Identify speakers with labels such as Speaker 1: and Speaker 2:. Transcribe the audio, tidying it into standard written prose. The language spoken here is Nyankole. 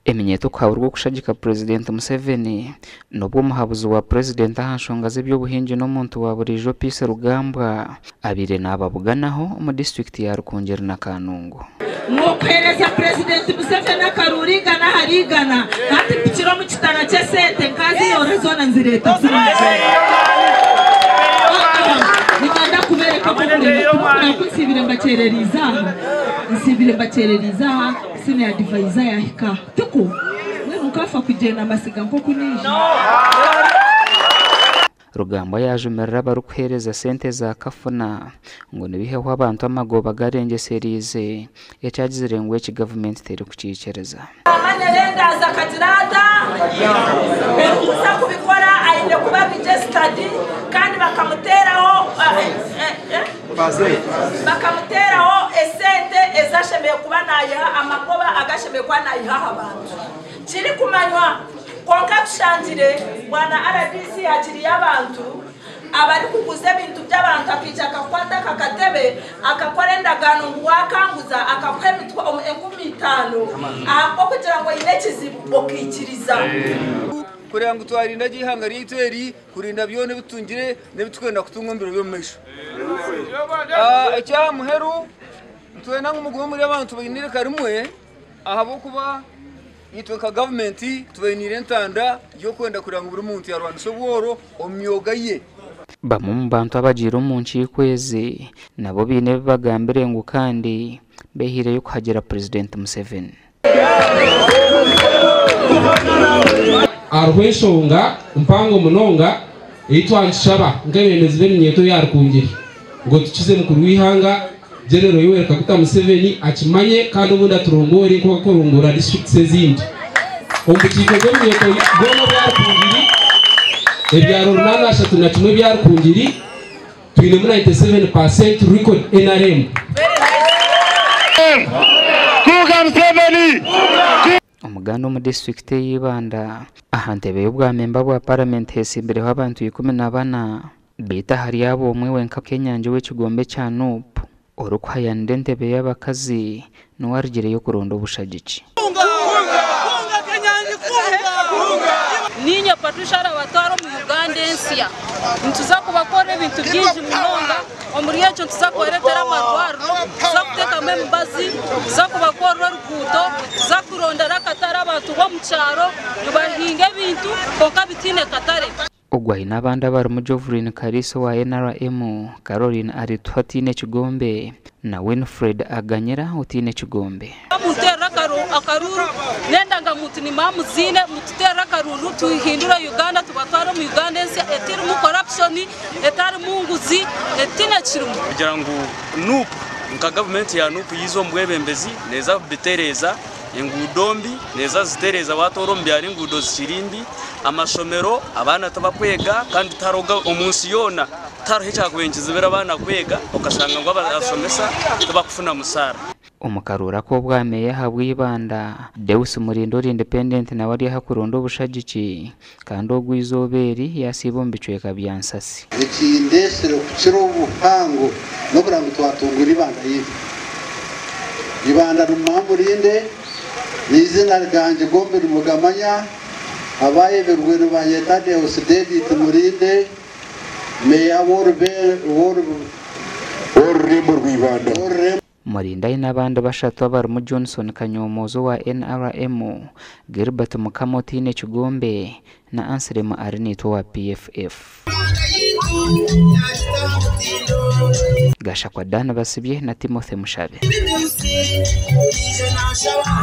Speaker 1: Eminyeeto okuhaburwa okushagika Purezidenti Museveni n'obu omuhabuzi wa Purezidenti aha nshonga z'eby'obuhingi n'omuntu wa buriijo Peace Rugambwa abaire nababuganaho omu disiturikiti ya Rukungiri na Kanungu.
Speaker 2: Ngu okuheereza Purezidenti Museveni akaruru igana ahari igana, hati mpikire omu kitara ky'esente nkaziyoora zoona nzireeta zirungi. Niinyenda kubeereka oku omurimo ku nsiibire mbakyereriize aha, nsiibire mbakyereriize aha, senior advisor yaahika aha. Tikwo? Mbwenu nkaafa kugyenda mbasiga nk'oku naija.
Speaker 1: Rugambwa yaajumirira abarikuheereza sente za kafuna ngu nibiheho abantu amagoba garengyesereize ekyagizire ngu eki gavumenti terikukiikiriza.
Speaker 2: Money lenders akagira ata orikuza kubikora aine kuba registered kandi bakamuteraho esente ezashemereire kuba nayiha, amagoba agashemereire kuba nayiha aha bantu kirikumanywa. Konka tushangire bwana RDC hakiriyo abantu abarikuguza ebintu by'abantu, akaija akakwata aka katebe akakora endagaano ngu wakanguza akakuha 5000 ahabw'okugira ngu oine ekizibu okaikiriza.
Speaker 3: Kureba ngu twarinda gye eihanga ryaitu eri, kurinda byona ebitutungire n'ebiturikwenda kutunga omu biro by'omu maisho. Ekyaha muheru, nitwenda ngu mugume muri abantu baine eiraka rimwe, ahabw'okuba itwe nka gavumenti tubainiire entanda y'okwenda kureba ngu buri muntu yarwanisa obworo omu myoga ye.
Speaker 1: Bamwe omu bantu abagiire omu nkiiko ezi nabo baine ebi bagambire ngu kandi behiireyo kuhagira Purezidenti Museveni.
Speaker 4: Hariho enshonga mpango munonga ei twantushaba nk'abeebembezi b'eminyeeto ya Rukungiri ngu tukize mukuru w'eihanga General Yoweri Kaguta Museveni akimanye kandi obundi aturongore nk'oku akurongora districts ezindi. Omu bukiiko bw'eminyeeto bwona obwa Rukungiri, ebyaro 831 ebya Rukungiri, twinemu 97% record NRM.
Speaker 5: Kuga Museveni!
Speaker 1: Omuganda omu disiturikiti ey'Ibanda aha ntebe y'obwamemba bwa paramenti hesimbireho abantu 14, beitu ahari abo omwe wenka Kenyangi w'ekigombe kya NUP orikuhayanira entebe y'abakazi niwe arugireyo kuronda obushagiki.
Speaker 6: Ninye Patricia arabatwara omu Uganda ensya. Nituza kubakora ebintu bingi munonga. Omuri ekyo nituza kubareetera amarwariro, tuza kuteekamu emibazi, tuza kubakorera oruguuto, tuza kurondera akatare abantu b'omu kyaro nibahinga ebintu kwonka bitiine katare.
Speaker 1: Ogwo aine abandi abarimu Joveline Kariisa owa NRM, Caroline Arituha otiine ekigombe na Winfred Aganyira otiine ekigombe.
Speaker 6: Muterera akaruru n'endangamuntu nimamuziine, mututerera akaruru tuhindure Uganda, tubatware omu Uganda ensya etirimu corruption, etarimu nguzi, etiine kirimu.
Speaker 7: Kugira ngu NUP nka gavumenti ya NUP yize omu bwebembezi neeza kubitereeza enguudo mbi, neeza zitereeza. Watoora omu byaro enguudo zikiri mbi, amashomero abaana tibakwega, kandi tihariho omu nsi yoona tihariho ekyakubaire nikizibira abaana kwega, okashanga ngu abashomesa tibakufuna musaara.
Speaker 1: Omu karuura k'obwameeya ahabw'Ibanda, Deus Murindo ori independent nawe ari aha kuronda obushagiki kandi ogwo eizooba eri yasiiba omu bicweka bya Nsasi.
Speaker 8: Ekindesire kukira obuhango n'okugira ngu twatungura Ibanda yaitu. Ibanda nimumamburinde n'eizina ryangye gombi nimugamanya, abayeberwe nibanyeta Deus David Murinde, meeya
Speaker 5: w'orurembo rw'Ibanda.
Speaker 8: W'orurembo.
Speaker 1: Murinda aine abandi bashatu abarimu Johnson Kanyomozi owa NRM, Gilbert Mukama otiine ekigombe na Anselm Arinaitwe owa PFF. Gashakwa Dan Basibye na Timothy Mushabe.